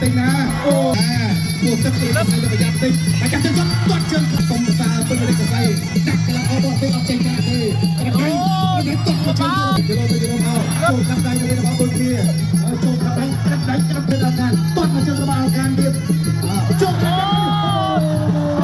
តិចណាអូអាពួកទឹកទីសៃទៅប្រយ័ត្នតិចហើយចាំជើងទាត់ជើងសុំសាពេញរិទ្ធស័យដាក់កន្លងបរទេសអត់ចេញការទេក្រដៃក្រដៃទាត់ជើងទៅទៅទៅមកចូលកាប់ដៃទៅរបស់ដូចគ្នាចូលកាប់ដៃកាប់ដៃកាប់ទៅដល់កានទាត់មកជើងរបស់អាកានទៀតចូលកាប់ដៃ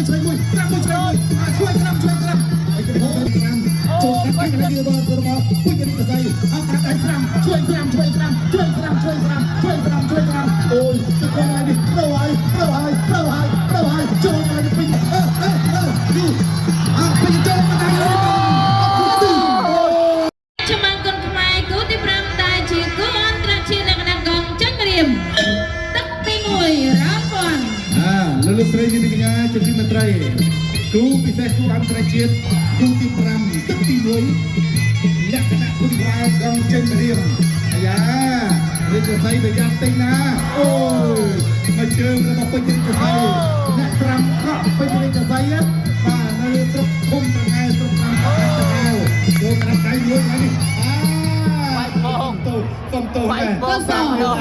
ជួយមួយក្រាំមួយជួយមួយជួយក្រាំជួយក្រាំហើយគេក្រាំចូលកាប់ដៃទៅរបស់ពេញរិទ្ធស័យអត់កាប់ដៃក្រាំជួយក្រាំជួយក្រាំជួយក្រាំជួយក្រាំជួយក្រាំជួយក្រាំអូយទៅគាត់ហើយនេះត្រូវហើយត្រូវហើយត្រូវហើយត្រូវហើយចូលមកពេញអឺអឺអឺយូអើពេញចូលមកដៃហើយអត់គូទី ឆ្មាំងគុនខ្មែរគូទី5ដែលជាគូអន្តរជាតិលក្ខណៈកងចេញម្រាមទឹកទី1រ៉ាន់ពាន់ អាលោកលោកស្រីនាងកញ្ញាជាទីមេត្រីគូពិសេសគូអន្តរជាតិគូទី5ទឹកទី1លក្ខណៈគុណខ្មែរកងចេញរៀមអាយ៉ារាជសីប្រយ័ត្នតិចណាអូយមកជើងរបស់ពេជ្ររាជសីអ្នកត្រាំកក់ពេជ្ររាជសីបាទនៅស្រុកឃុំត្រងែស្រុកត្រាំកក់ខេត្តតាកែវចូលក្រាបដៃមួយហើយនេះអា បង ទោសុំទោសដែរ កូនស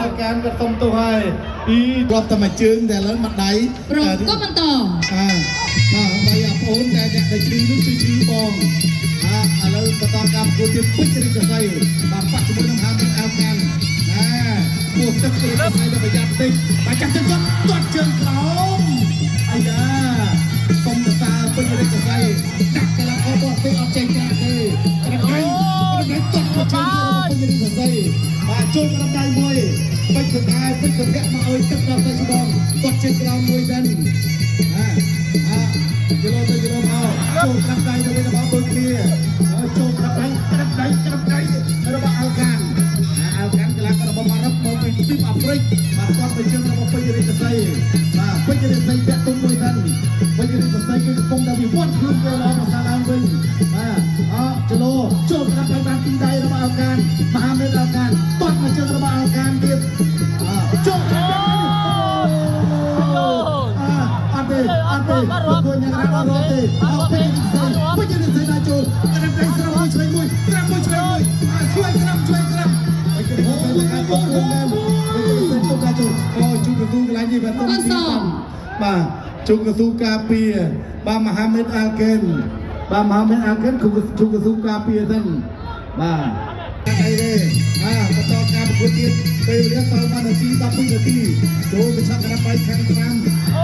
អាការគាត់សុំទោសហើយអីរាប់តែមួយជើងតែឥឡូវមកដៃ ប្រគល់បន្ត អាបាទដៃអាប្អូនតែអ្នកដែលឈឺនោះគឺឈឺបងអាឥឡូវបន្តការប្រកួតទៀតពេជ្ររិទ្ធស័យបាទប៉ះជាមួយនឹងហាមីអាល់កានណាពោះទឹករិទ្ធស័យទៅប្រយ័ត្នតិចបាទចាប់ជើងគាត់ទាត់ជើងក្រោមអាយ៉ាសុំសរសើរពេជ្ររិទ្ធស័យដាក់កីឡាករបរទេសអត់ចេញការទេក្រដៃក្រដៃទាត់មកជើងរបស់ពេជ្ររិទ្ធស័យបាទចូលក្រដៃមួយពេជ្រសកែពេជ្រសភៈមកអើយទឹកដល់ទៅច្បងទាត់ជើងក្រោមមួយសិនអាអាយល់ទៅយល់មកចូលក្រាបដៃទៅវិញរបស់ដូចគ្នាចូលក្រាបដៃក្រាបដៃក្រាបដៃរបស់អាល់កានអាល់កានកីឡាកររបស់ម៉ារ៉ុកមកពីទ្វីបអាហ្វ្រិកបាទគាត់ទៅជើងរបស់ពេជ្ររិទ្ធស័យបាទពេជ្ររិទ្ធស័យតាក់ទុំមួយសិនពេជ្ររិទ្ធស័យគឺកំពុងតែវិវត្តខ្លួនទៅល្អប្រសើរឡើងវិញបាទអចលោចូលក្រាបដៃបានពីដៃរបស់អាល់កានមហាមេតអាល់កានទាត់មកជើងរបស់អាល់កានទៀតចូលក្រាបដៃអត់ទេអត់ទេគួរញ៉ាំអត់រត់ទេអត់ពេជ្រស័យពេជ្រស័យដល់ចូលក្រាបដៃស្រមមួយឆ្វេងមួយក្រាបមួយឆ្វេងមួយជួយក្រាបជួយក្រាបពេជ្រស័យដល់ការខ្លួនមែនពេជ្រស័យទុកដល់ចូលអូជូកស៊ូកន្លែងនេះបាទបាទជូកស៊ូការពារបាទមហាមេតអាល់កេនបាទមហាមេតអាល់កេនជូកស៊ូការពារសិនបាទអីទេអាបន្តការប្រកួតទៀតពេលវេលាសល់1នាទី12នាទីចូលកញ្ឆក់ក្រាបដៃខាងស្រាំ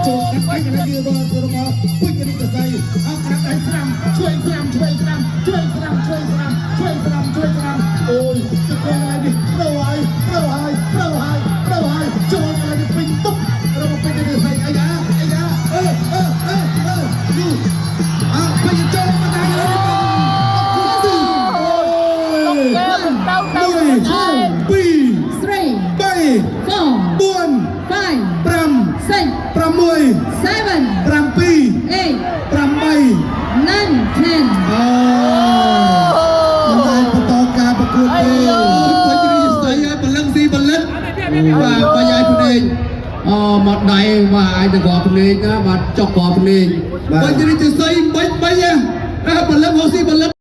ចូលក្រាបដៃកន្លែងនេះរបស់របស់ពុជរិទ្ធស័យអក្រាបដៃស្រាំជួយស្រាំជួយស្រាំជួយស្រាំជួយស្រាំជួយស្រាំជួយស្រាំអូយទៅកន្លែងនេះត្រូវហើយត្រូវហើយត្រូវហើយត្រូវហើយចូលកន្លែងនេះពេញទុករបស់ពេញរិទ្ធស័យអាយ៉ាអាយ៉ាអឺអឺអឺអឺយូអើពេញចូលមកដៃនេះអត់គូទីអូយ ទៅទៅ 1 2 3 3 4 4 5 5 6 6 7 7 8 8 9 10 អឺមិនអាចបន្តការប្រកួតទេ ពេជ្ររាជស្ដីហើយបលឹងស៊ីបលិតបាទបាញ់ឲ្យភ្នែកអូមកដៃបាទអាចទៅគ្រាប់ភ្នែកណាបាទចុកគ្រាប់ភ្នែកពេជ្ររាជស្ដីបាញ់បាញ់ណាបលឹងហូស៊ីបលិត។